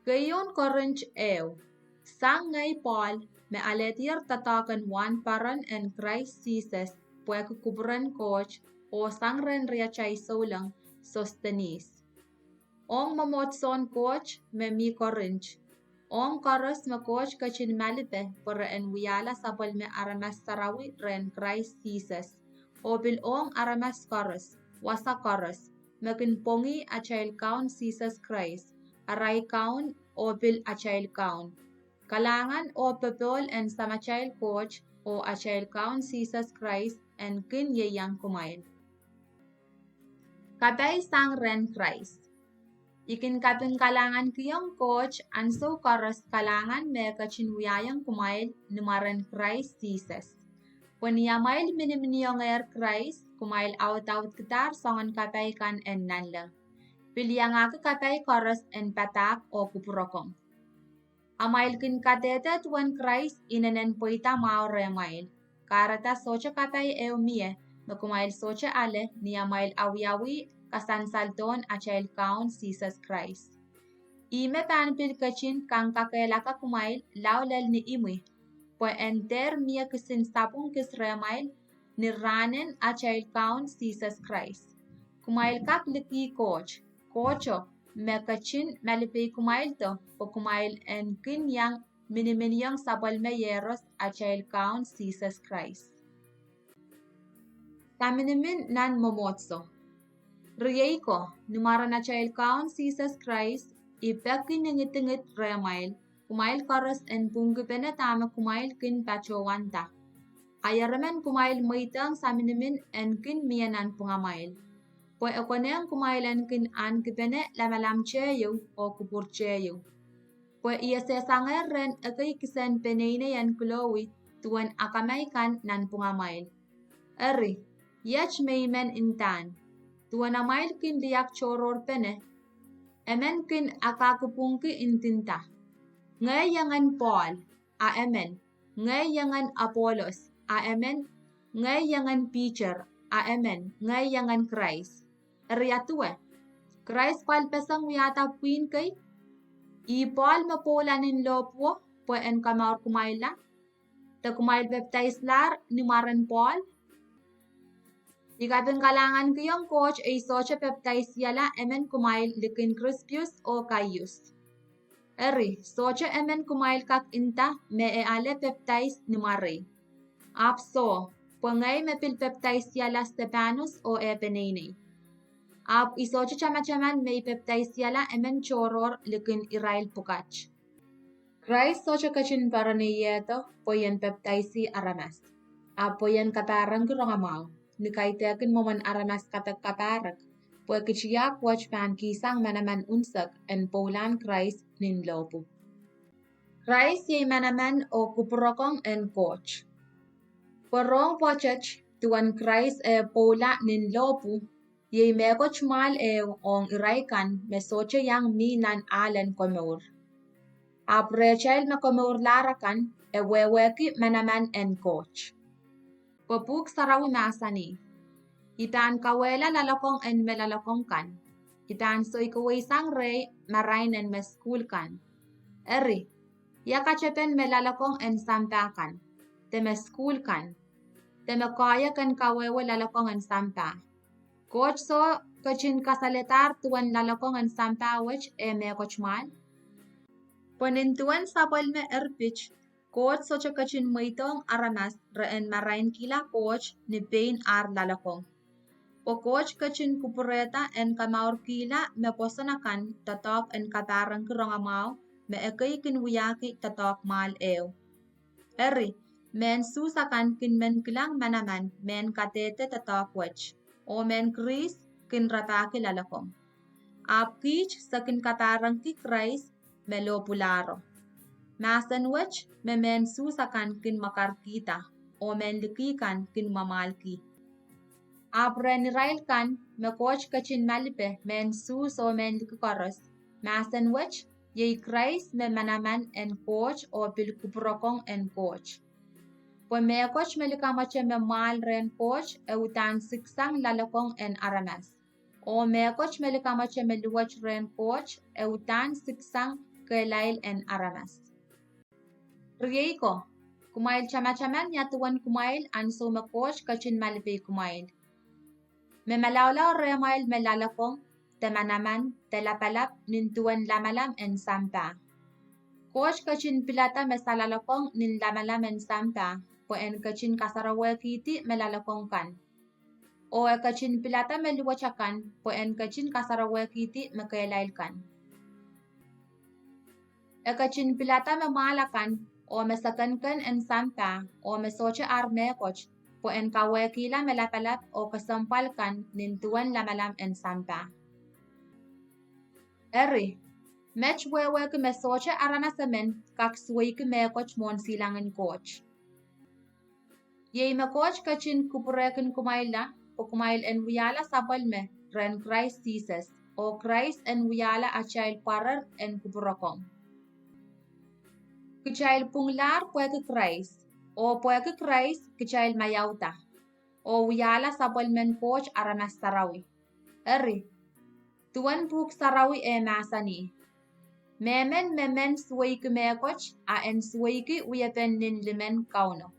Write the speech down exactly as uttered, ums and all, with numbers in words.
Keieun Korint ehu. Sang ngehi Pohl, me alehdier doadoahk en wahnpoaron en Krais Sises pwehki kupwuren Koht, oh sang rehn riatail souleng Sostenes. Ong mwomwohdiso en Koht me mi Korint. Ong koaros me Koht ketin malipe pwe re en wiahla sapwellime aramas sarawi rehn Krais Sises, oh pil ong aramas koaros, wasa koaros, me kin pwongih atail Kaun Sises Krais, arail Kaun oh pil atail Kaun. Kalahngan oh popohl en Samatail Koht oh atail Kaun Sises Krais en kin ieiang kumwail. Kapai sang rehn Krais. I kin kapingkalahngankihong Koht ansou koaros kalahngan me e ketin wiahiong kumwail ni mwaren Krais Sises. Pwe ni amwail miniminiongehr Krais, kumwail audaudkidahr soangen kapai kan en nanleng, pil iangahki kapai koaros en padahk oh kupwurokong. Amwail kin kadehde duwen Krais inenen pweida mwahu rehmwail. Kahrehda sohte kapai ehu mie me kumwail sohte ale ni amwail awiawih kasansaldohn atail Kaun Sises Krais. Ihme pahn pil ketin kangkakehlaka kumwail lao lel ni imwi, pwe en dehr mie kisin sapwung kis rehmwail ni rahnen atail Kaun Sises Krais. Kumwail kak likih Koht, Kohto me ketin malipei kumwaildo pwe kumwail en kin iang miniminiong sapwellime Iehros atail Kaun Sises Krais. Saminimin nan mwomwohdiso. Riei ko, ni mwaren atail Kaun Sises Krais, I peki ni ngidingid rehmwail, kumwail koaros en pwungkipene dahme kumwail kin patohwanda. Ahi eremen kumwail mweidohng Saminimin en kin mie nanpwungamwail, pwe e konehng kumwail en kin ahnikipene lamalamteieu oh kupwurteieu. Pwe I esehsangehr rehn ekei kisehn peneinei en Kloe duwen akamai kan nanpwungamwail. Eri, iet me I men ndahn, duwen amwail kin liak tohrohrpene, emen kin akakipwungki ndinda, Ngehi iengen Pohl, a emen, Ngehi iengen Apolos, a emen, Ngehi iengen Piter, a emen, Ngehi iengen Krais. Eri a duwe, Krais pwalpeseng wiahda pwihn kei? Ih Pohl me pwoula nin lohpwuo pwe en komourkumwailla? De kumwail pepdaislahr ni mwaren Pohl? I kapingkalahngankihong Koht ei sohte pepdaisihala emen kumwail likin Krispus oh Kaius. Eri, sohte emen kumwail kak nda me e ale pepdais ni mwarei. Ahpw soh, pwe ngehi me pil pepdaisihala Stepanus oh eh peneinei. Ahpw I sohte tamataman me I pepdaisihala emen tohrohr likin irail pwukat. Krais sohte ketin poaroniehdo pwe I en pepdaisi aramas, ahpw pwe I en kapahrengki rongamwahu, ni kaidehkin mwomwen aramas kapekkapahrek, pwe kitiak wet pahn kihsang manaman unsek en pwoulahn Krais nin lohpwu. Krais iei manaman oh kupwurokong en Koht. Pwe rohng pwoatet, duwen Krais eh pwoula nin lohpwu, iei mehkot mwahl ehu ong irail kan me sohte iang mi nan ahl en komour. Ahpw rehtail me komourlahr akan, e wehwehki manaman en Koht. Pwe Pwuhk Sarawi mahsanih, I pahn kawehla loalokong en me loalokong kan, I pahn soikawehsang rehi marain en me sukuhl kan. Eri, ia katepen me loalokong en sampah kan, de me sukuhl kan, de me koahiek en kawehwe loalokong en sampah? Koht soh ketin kasaledahr duwen loalokong en sampah wet eh mehkot mwahl? Pwe nin duwen sapwellime erpit, Koht sohte ketin mweidohng aramas re en marainkihla Koht ni pein ar loalokong. Pwe Koht ketin kupwurehda en komourkihla me pwoson akan doadoahk en kapahrengki rongamwahu me ekei kin wiahki doadoahk mwahl ehu. Eri, mehn Suhs akan kin men kilang manaman mehn kadehde doadoahk wet, oh mehn Kris kin rapahki loalokong. Ahpw kiht se kin kapahrengki Krais me lohpwulahro. Mahsen wet me mehn Suhs akan kin mwakarkihda, oh mehn liki kan kin mwamwahlki. Ahpw rehn irail kan me Koht ketin malipe, mehn Suhs oh mehn liki koaros, mahsen wet iei Krais me manaman en Koht oh pil kupwurokong en Koht. Pwe mehkot me likamwete me mwahl rehn Koht e uhdahn siksang loalokong en aramas, oh mehkot me likamwete me luwet rehn Koht e uhdahn siksang kehlail en aramas. Riei ko, kumwail tamataman ia duwen kumwail ansou me Koht ketin malipeik kumwail. Me malaulau rehmwail me loalokong, de manaman, de lapalap nin duwen lamalam en sampah. Koht ketin pilada me sa loalokong nin lamalam en sampah, pwe en ketin kasarawehkihdi me loalokong kan. Oh e ketin pilada me luwet akan, pwe en ketin kasarawehkihdi me kehlail kan. E ketin pilada me mwahl akan, oh me sekenken en sampah, oh me sohte ar mehkot, pwe en kawehkihla me lapalap oh kesempwal kan nin duwen lamalam en sampah. Eri, met wehwehki me sohte aramas emen kak suweiki mehkot mwohn silangin Koht. Iei me Koht ketin kupwurehkin kumwailla, pwe kumwail en wiahla sapwellime rehn Krais Sises, oh Krais en wiahla atail pwarer en kupwurokong. Kitail pwunglahr pwehki Krais, oh pwehki Krais kitail maiauda, oh wiahla sapwellimen Koht aramas sarawi. Eri, duwen Pwuhk Sarawi eh mahsanih, mehmen me men suweiki mehkot, a en suweiki wiepen nin limen Kauno.